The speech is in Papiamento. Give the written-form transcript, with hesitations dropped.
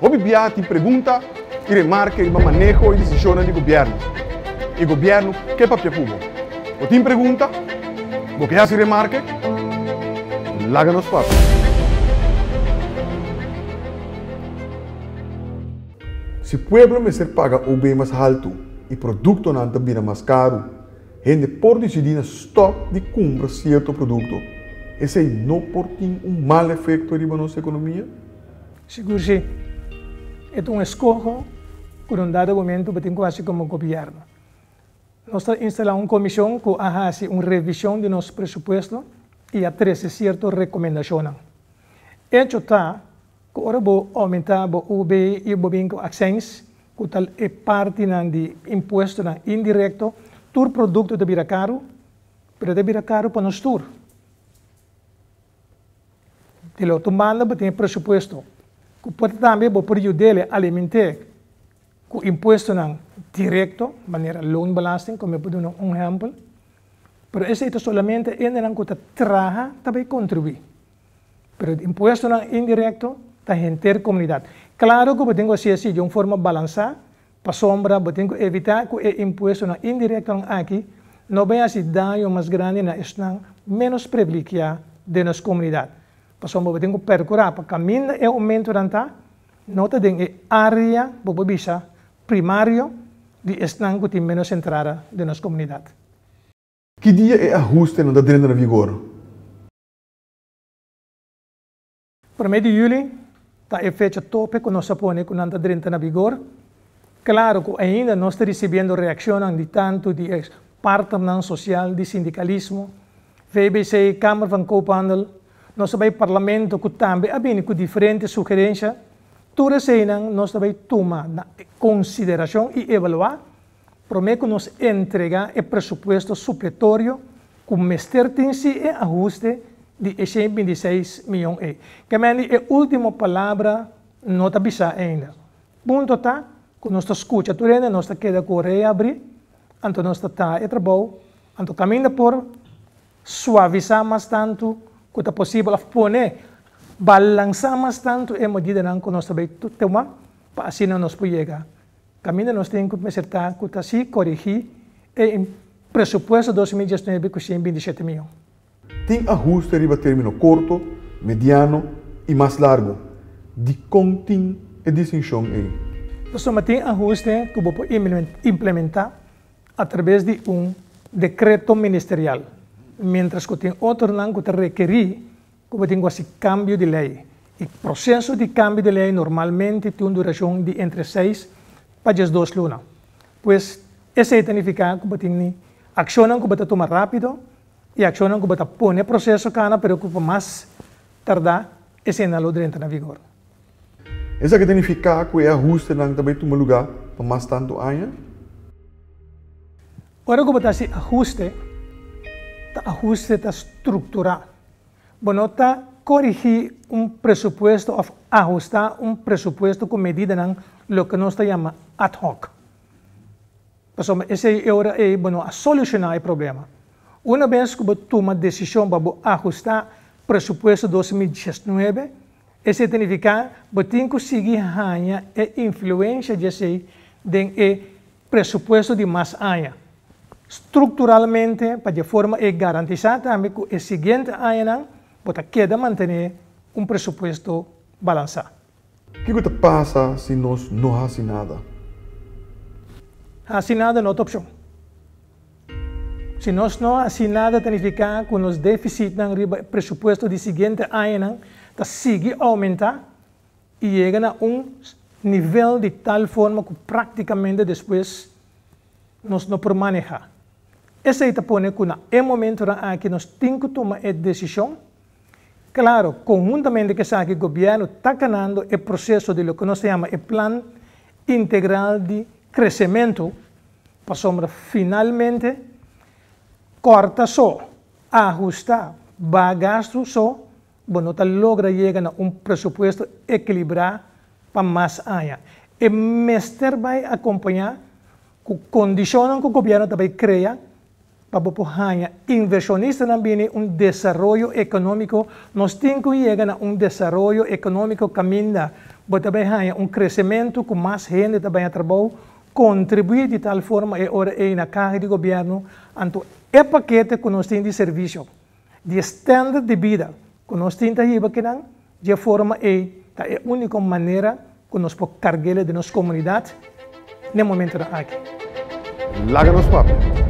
Hopi biaha tin pregunta i remarke riba maneho i desishonnan di gobièrnu. I gobièrnu ke papia ku bo. Bo tin pregunta? Bo ke hasi remarke? Laga nos papia. Si pueblo mester paga OB mas haltu i produktonan ta bira mas karu, hende por disidí na stòp di kumpra sierto produkto. Esei no por tin un mal efekto riba nos ekonomia? Sigur si. E ta un eskoho ku na un dado momento bo tin ku hasi komo gobièrnu. Nos ta instalá un komishon ku a hasi un revishon di nos presupuesto i a trese sierto rekomendashonnan. Echo ta ku ora bo oumentá bo UB i bo bin ku aksèns, ku ta e partinan di impuestonan indirekto, tur produkto ta bira karu, pero e ta bira karu pa nos tur. Di lo otro banda bo tin e presupuesto ku por tambe bo por yud'el aliment'é ku impuestonan direkto, manera loonbelasting, komo e por duna un ehèmpel. Pero esei ta solamente hendenan ku ta traha ta bai kontribuí. Pero impuestonan indirekto ta henter komunidat. Klaro ku bo tin ku hasi esei di un forma balansá, pasobra bo tin ku evitá ku e impuestonan indirektonan aki no bai hasi daño mas grandi na esnan ménos privilegiá den nos komunidat. Pasobra bo tin ku perkurá pa kaminda e oumentonan ta, no ta den e área, bo por bisa, primario di esnan ku tin ménos entrada den nos komunidat. Ki dia e ahustenan ta drenta na vigor? Promé di yüli ta e fecha tope ku nos a pone ku nan ta drenta na vigor. Klaro ku ainda nos ta risibiendo reakshonnan di tantu di e partnernan sosial di sindikalismo, VBC, Kamer van Koophandel, nos a bai Parlamento ku tambe a bini ku diferente sugerensha. Tur eseinan nos ta bai tuma na konsiderashon i evaluá promé ku nos entregá e presupuesto supletorio ku mester tin si e ahuste di e 126 mion ei. Kemendi e último palabra no ta bisá ainda. Punto ta ku nos ta skucha tur hende, nos ta keda ku orea abrí, anto nos ta traha e trabou, anto kaminda por suavisá mas tantu ku ta posibel òf pone balansá mas tantu e medidanan ku nos ta bai tuma pa asina nos por yega Kaminda nos tin ku mester ta ku ta si korigí e presupuesto 2019 ku 127 mion. Tin ahuste riba término korto, mediano i mas largu. Dikon tin e distinshon ei? Pasobra tin ahuste ku bo por implementá atraves di un dekreto ministerial, miéntras ku tin otronan ku ta rekerí Ku bo tin ku hasi kambio di lei. E proseso di kambio di lei normalmente tin un durashon di entre seis pa 12 luna. Pues, esei ta nifiká ku bo tin akshonnan ku bo ta tuma rápido i akshonnan ku bo ta pone e proseso kana pero ku pa mas tardá eseinan lo drenta na vigor. Esaki ta nifiká ku e ahustenan ta bai tuma lugá pa mas tantu aña? Ora ku bo ta hasi ahuste, ta ahuste ta strukturá. Bo no ta korigí un presupuesto òf ahustá un presupuesto ku medidanan loke nos ta yama ad hoc. Pasobra esei e ora ei bo no a solushoná e problema. Una bes ku bo tuma desishon pa bo ahustá presupuesto 2019, esei ta nifiká bo tin ku sigui haña e influensha di esei den e presupuesto di mas aña. Strukturalmente pa dje forma ei garantisá tambe ku e siguiente añanan bo ta keda mantené un presupuesto balansá. Kiko ta pasa si nos no hasi nada? Hasi nada no ta opshon. Si nos no hasi nada ta nifiká ku nos défisitnan riba e presupuesto di siguiente añanan ta sigui oumentá i yega na un nivel di tal forma ku práktikamente despues nos no por manehá. Esei ta pone ku na e momentonan aki nos tin ku tuma e desishon. Klaro, konhuntamente ku esaki gobièrnu ta kanando e proseso di loke nos ta yama e plan integral di kresementu, pasobra finalmente kòrta so, ahustá, baha gastu so Bo no ta logra yega na un presupuesto ekilibrá pa mas aña. E mester bai akompañá ku kondishonnan ku gobièrnu ta bai krea pa bo por haña invershonistanan bini un desaroyo ekonómiko. Nos tin ku yega na un desaroyo ekonómiko kaminda. Bo ta bai haña un kresementu ku mas hende ta bai na trabou, kontribuí di tal forma e ora ei na kaha di gobièrnu, anto e pakete ku nos tin di servisio, di e standard di bida ku nos tin ta hiba kinan, dje forma ei ta e úniko manera ku nos por karg'el den nos komunidat n'e momentunan aki. Laga nos papia!